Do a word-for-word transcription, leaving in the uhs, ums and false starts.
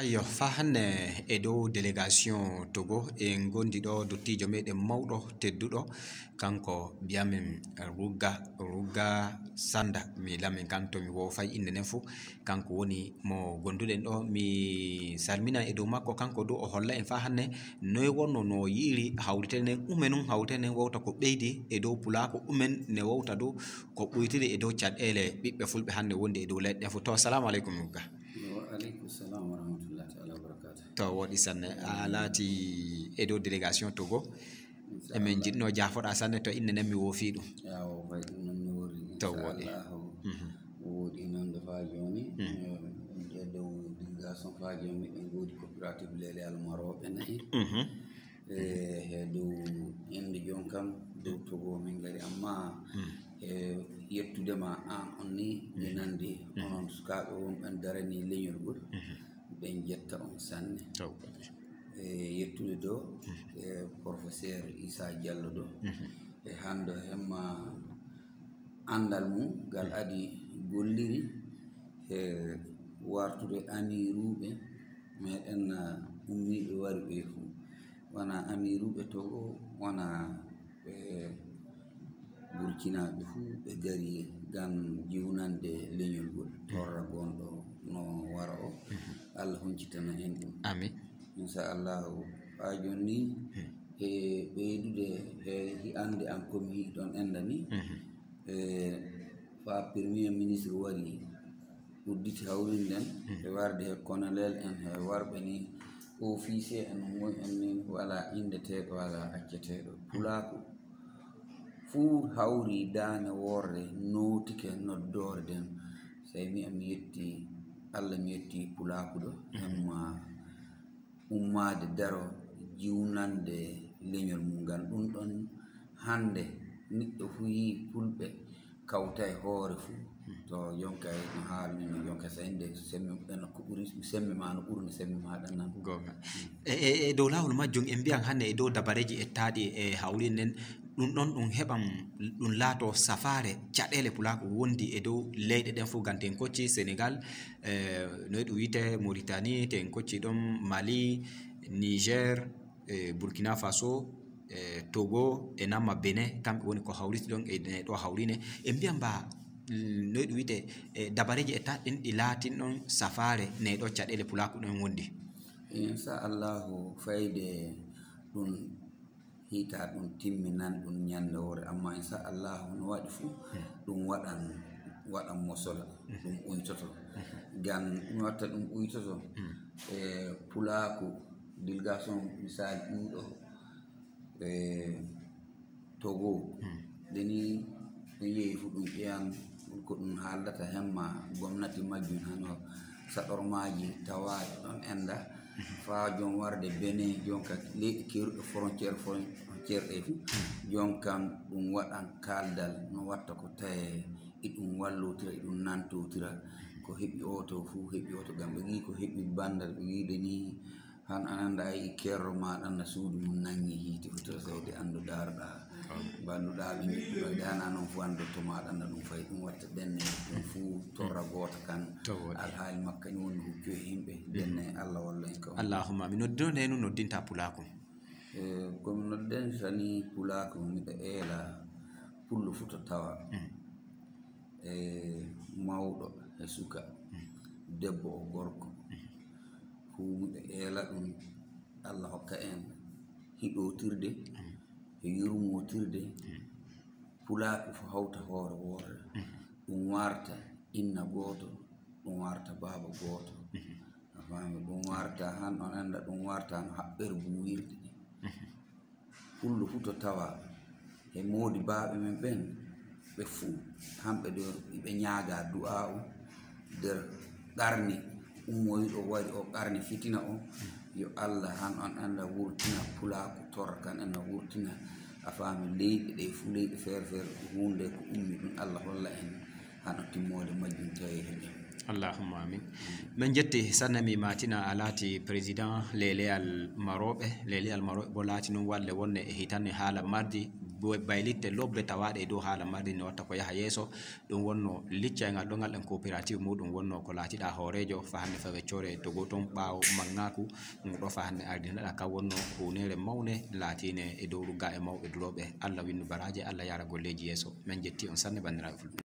Ayyo, faa hannde e dow délégation Togo, en ngondi ɗo dottiijo meɗen mawɗo, tedduɗo, kanko mbiyamin Rugga, Rugga Sanda, mi lamin kan to mi woofay innde nden fuu. Kanko woni mo gonduɗen ɗo. Mi salminan e dow makko, kanko dow o holla en faa hannde noy wonno no yi'iri hawritere nden, ume nun hawritere nden wawta ko ɓeydi e dow pulaaku, umen ne wawta dow ko ɓuytiri e dow caɗeele ɓiɓɓe fulɓe hannde wondi e dow leyɗe ɗen fuu. To, salaamu aleykum, Rugga. Wa aleykum salam wa rahmatullahi taala wa barakatuh. To, wooɗi sanne. A laati e dow délégation Togo. Emin jiɗno jaafoɗa sanne to innde nden mi woofi ɗum. Yawo, fay ɗum noon mi wori. To, wooɗi. Inchallahu. Mhm. Wooɗi noon de faa jooni. Mhm. Eh, e dow délégation faa jooni, miɗen ngoodi coopérative Leele Almarooɓe nayi. Mhm. E, he dow innde joom kam, dow Togo min ngari, amma, mhm, e yettude ma aan on ni, mi, mhm, nandi, mhm, onon sukaaɓe wonɓe darani leñol ngol, mhm, ɓen jetta on sanne. Taw kadi. E yettude ɗo, mhm, e professeur Issa Diallo ɗo, mhm, e hannde hemma anndal mum ngal adi golliri he wartude amiiruuɓe meɗen, ah, ummiiɓe wari ɓe fuu. Wona amiiruuɓe Togo, wona ɓe Burkinaaɓe fuu, ɓe gari ngam jiwnande leñol ngol, torra gonɗo no wara o. Allah huncitana en ɗum. Amin. Inchallahu, haa jooni ni, e ɓeydude he hi'ande am ko mi hi'i ɗon enda ni, e faa Premier Ministre wari udditi hawri nden, e warde he colonel en, he warɓe ni, officier en, moy en ni, wala inndeteeɗo, wala acceteeɗo. Pulaaku fuu hawri daane worre, nootike noddoore nden. Sey mi, mi yetti Allah, mi yetti Pulaaku ɗo, hemma ummaade daro jiwnande leñol mum ngal. Ɗum ɗon hannde neɗɗo fuu yi'i Fulɓe kawta e hoore fuu. To jonka e no haalni no jonka, so ende sembe, eno ko ɓuri sembe ma no ɓurno sembe ma ɗan nan. Goonga. E, e, e dow laawol majjum, en mbiyan hannde e dow dabareeji ettaaɗi e hawri nden, ɗum ɗon ɗum heɓan ɗum laato safaare caɗeele Pulaaku wondi e dow leyɗe ɗen fuu, ngam ten kocci Senegal, eh, no e ɗum wi'ete Mauritanie, ten kocci ɗon Mali, Niger, eh, Burkina Faso, eh, Togo, e namma Benin, kamɓe woni ko hawriti ɗon e, e ɗo hawrine. En mbiyan ba, mm, no e ɗum wi'ete, eh, dabareeji ettaaɗi ɗin ɗi laatin ɗon safaare ne ɗo caɗeele Pulaaku ɗen wondi. Insha Allahu, fayde ɗum hiita ɗum timminan ɗum ñande woore, amma insha Allahu no waɗi fuu, ɗum waɗan, waɗan mosola, ɗum uytoto. Ngam ɗum watta ɗum uytoto, e Pulaaku, délégation misali ɗum ɗo, e Togo, ɗeni ɗum yehi fuu ɗum ƴeyan ko ɗum haaldata hemma gomnati majjum hano saɗormaaji tawaaɗi ɗon enda, faa jom warde Benin, jonka leyɗe keeruɗe frontière, frontière ɗe fuu, jonkan ɗum waɗan kaaldal no watta ko taye, iɗum wallotira, iɗum nantotira, ko heɓi oto fuu heɓi oto, ngam ɓe ngi'i ko heɓi bandal, ɓe ngi'i de ni, han an anda ay kerro ma ɗan na suudu mum nangi hiite fuu to seyde andu daarɗa. Balluɗaa ɓe njiɗɗuɗo de hana non fuu andu to ma ɗan na ɗum fay ɗum watta ɗenne ɗum fuu torra goota kan. To wooɗi. Alhaali makka ni woni huccu e yimɓe. Ɗenne Allah walla en ko. Allahumma amin. Noddino nde nu noddinta Pulaaku. Eh, ko mi nodden sani Pulaaku, miɗo eela pullo fuu to tawa. Mm. E mawɗo e suka, debbo o gorko, fuu miɗo eela ɗum Allah hokka en hiɗotirde, e yurmotirde, Pulaaku fuu hawta hoore wootere. Ɗum warta inna gooto, ɗum warta baaba gooto. A faami? Ɗum warta han on anda, ɗum warta no haɓɓere buuwirɗe. Pullo fuu to tawa e moodibaaɓe men ɓen, ɓe fuu, hamɓe ɗo, iɓe ñaaga du'aa'u nder qarni ummoyɗo wari o, qarni fitina o, yo Allah han on anda wurtina Pulaaku torra kan, ena wurtina, a faami, leyɗe ɗe fuu, leyɗe feere feere, ko huunde ko ummi ɗum, Allah holla en. Hano timmoode majjum tawi e heɗen. Allahumma amin. Min jetti sanne mi maatina a laati président Leeleyal Marooɓe. Leeleyal Marooɓe bo laati nun walle wonne e hitanne haala mardi baylitte lobbe tawaaɗe e dow haala marɗi no watta ko yaha yeeso. Ɗum wonno liccaygal ɗo ngal en coopérative muɗum wonno ko laatiɗa hooreejo fa hannde fa weccoore to goo toon ɓaawo manngaku ɗo fa hannde ardinaɗa ka wonno huunere mawne laatiine e dowru ga e mawɓe durooɓe. Allah winnu baraaje, Allah yaara golleeji yeeso. Men jetti on sanne banndiraaɓe fulɓe.